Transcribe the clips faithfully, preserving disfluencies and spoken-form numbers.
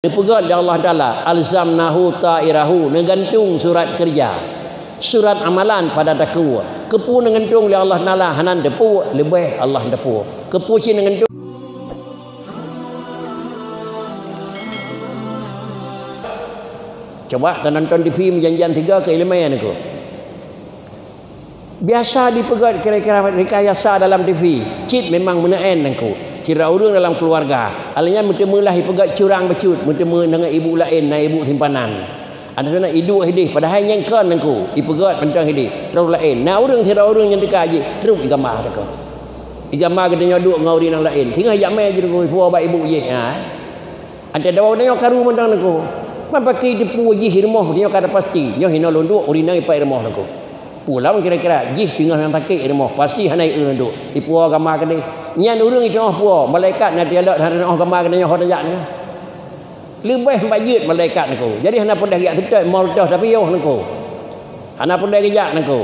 Neupeugét lé Allah Taala, "Alzamnahu ta'irahu," neugantung surat keureuja, surat amalan pada takue. Keupeue neugantung lé Allah Taala, hana teupeu, leubeh Allah teupeu. Keupeue cit neugantung. Coba tanonton T V meujan-jan tiga keu ileumèe nangku. Biasa dipeugét kira-kira rekayasa dalam T V. Cit memang meuneuen nangku. Sidroe ureuëng dalam keuluwarga, alèh nyan meuteumeulah ipeugét curang bacut, meuteumeu deungon ibu laén, na ibu simpanan. Ada sana iduek hideh, padahai nyan kon nangku, ipeugét mantong hideh, troh laén. Na ureuëng sidroe ureuëng nyang teuka jih, trok igama teuka. Igama geutanyoe duek ngon ureuëng nyang laén. Singoh jak mè jih nangku, ipuwoe bak ibu jih, ha. Antara dua ureuëng nyoe karu mantong nangku. Man paké teupeu jih rumoh nyoe ka pasti. Nyoe hinoe lôn duek, ureuëng nyoe ipat rumoh nangku. Pulang kira-kira jih teungoh nyang sakét rumoh, pasti hana ieu lôn duek. Ipuwoe gama keudeh. Nyan ureuëng iteungoh puwoe, malaikat na dialog hana teungoh gama keudeh nyoe ho tajak nyoe. Leubeh bajeuet malaikat nangku. Jadi hana peureulèe geujak seutôt, moltoh tapi yoh nangku. Hana peureulèe geujak nangku.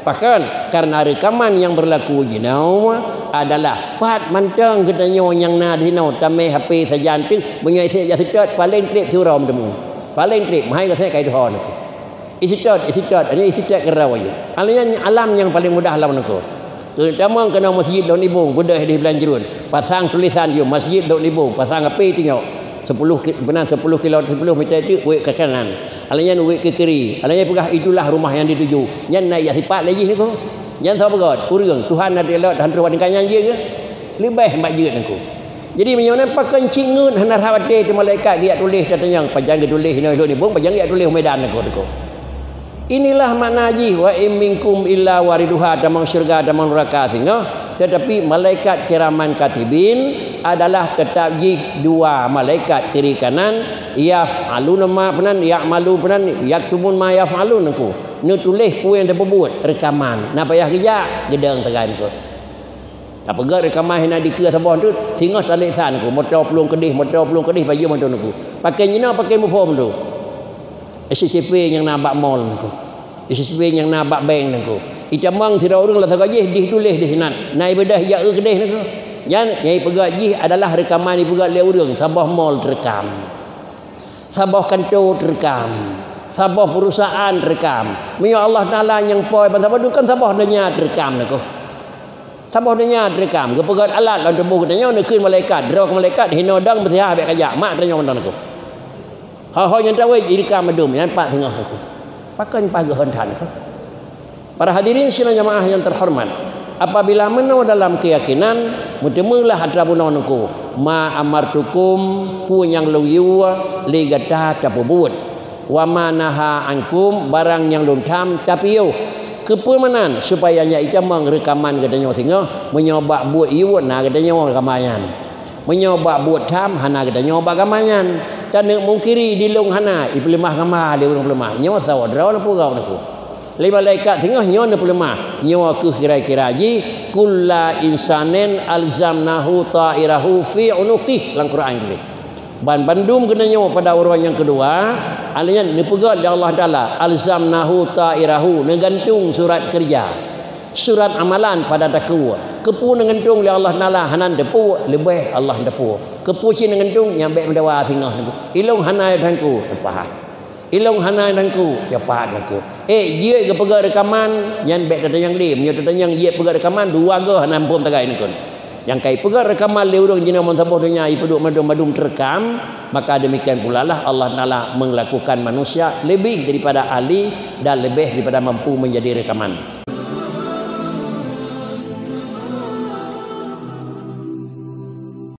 Pakon, karena reukaman nyang beurlaku jinoe adalah pat mantong geutanyoe nyang na dinoe tamè H P sajan teuh, meunyoe iseuet jak seutôt, paleng trép siuroe meuteumé. Paleng trép, meuhai gaseuet ka iduho nangku. Iseutôt, iseutôt, ini iseutôt keudroe jih. Alèh nyan alam nyang paleng mudah lam nangku. Keu tamong keunoe masjid Lhok Nibong, beudôh di Blanjruen. Pasang tulisan jih, masjid Lhok Nibong, pasang H P tunyok. Sepuluh ki-, meunan sepuluh kilo, sepuluh meter teuk, wék ke kanan. Alèh nyan wék ke kiri. Alèh nyan peugah, "Itulah rumah yang dituju." Nyan na jak sipat lé jih nangku. Nyan soe peugah, ureuëng, Tuhan na dialog, han troh bak tingkat nyan jih ke? Leubeh bajeuet nangku. Jadi, meunyoe nan pakon cit ngeut hana rhah watèe teuh malaikat geujak tuléh tatanyong, pajan geutuléh inoe Lhok Nibong, pajan geujak tuléh u Medan nangku, nangku. Inilah makna jih, "Wa in minkum illa wariduha," tamong syeuruga, tamong nuraka singoh. Tetapi malaikat kiraman katibin adalah tetap jih dua malaikat kiri kanan, yaf'aluna ma peunan, ya'malu peunan, yaktubun ma yaf'alun nangku. Neutuléh peue nyang tapeubuet, reukaman. Na payah geujak, geudong sagai nangku. Tapeugét reukaman hina dikeue saboh teuk, singoh taleksan nangku, moto plueng keudeh, moto plueng keudeh, pajoh moto nangku. Paké jinoe, paké muphom tu. C C T V nyang na bak mall nangku. C C T V nyang na bak bank nangku. Itamong sidroe ureuëng lam sagoe jih, dih tuléh dih nan. Na ibeudôh jak eu keudeh nangku. Nyan, nyang ipeugét jih adalah reukaman ipeugét lé ureuëng, saboh mall teureukam. Saboh kantô teureukam. Saboh perusahaan teureukam. Meunyoe Allah Taala nyang pôi bansaboh, kan saboh donya teureukam nangku. Saboh donya teureukam, geupeugét alat lam tuboh geutanyoe, neukheun malaikat, droe keu malaikat, hinoe dong beusihah bèk kajak, mak tanyoe mantong nangku. Ho-ho nyang tawét jireukam mandum, nyan pat singoh nangku. Pakon paih geuhon that nangku. Para hadirin sidang jamaah yang terhormat, apabila meunoe dalam keuyakinan, meuteumeulah atra bunoe nangku, ma amartukum, peue nyang lôn yue lé gata tapeubuet. Wa ma naha ankum, barang nyang lôn tham tapiôh. Keupeue meunan? Supaya nyak itamong reukaman geutanyoe singoh, meunyoe bak buet yue na geutanyoe gama nyan. Meunyoe bak buet tham hana geutanyoe bak gama nyan. Taneuk mungkiri di lôn hana, ipeuleumah gama lé ureuëng peuleumah. Nyoe sawoe droe na peugah nangku. Lé malaikat singoh nyoe neupeuleumah. Nyoe kheueh kira-kira jih, "Kulla insanin alzamnahu ta'irahu fi unuqih," lam Quran tuléh. Ban bandum geutanyoe pada uroe nyang keudua, alèh nyan neupeugét lé Allah Taala, "Alzamnahu ta'irahu," neugantung surat keureuja, surat amalan pada takue. Keupeue neugantung lé Allah Taala, hana teupeu, leubeh Allah teupeu. Keupeue cit neugantung, nyan bèk meudawa singoh nangku. Ilôn hana tangku, teupah. Ilôn hana nangku, ya pat nangku. Eh, jeuet geupeugét reukaman, nyan bèk tatanyong lé. Meunyoe tatanyong jeuet peugét reukaman, dua goh hana muphom sagai nangku. Nyang ka ipeugét reukaman lé ureuëng jinoe bansaboh donya ipeuduek mandum-mandum teureukam, maka demikian pula lah Allah Taala melakukan manusia lebih daripada ahli dan lebih daripada mampu menjadi rekaman.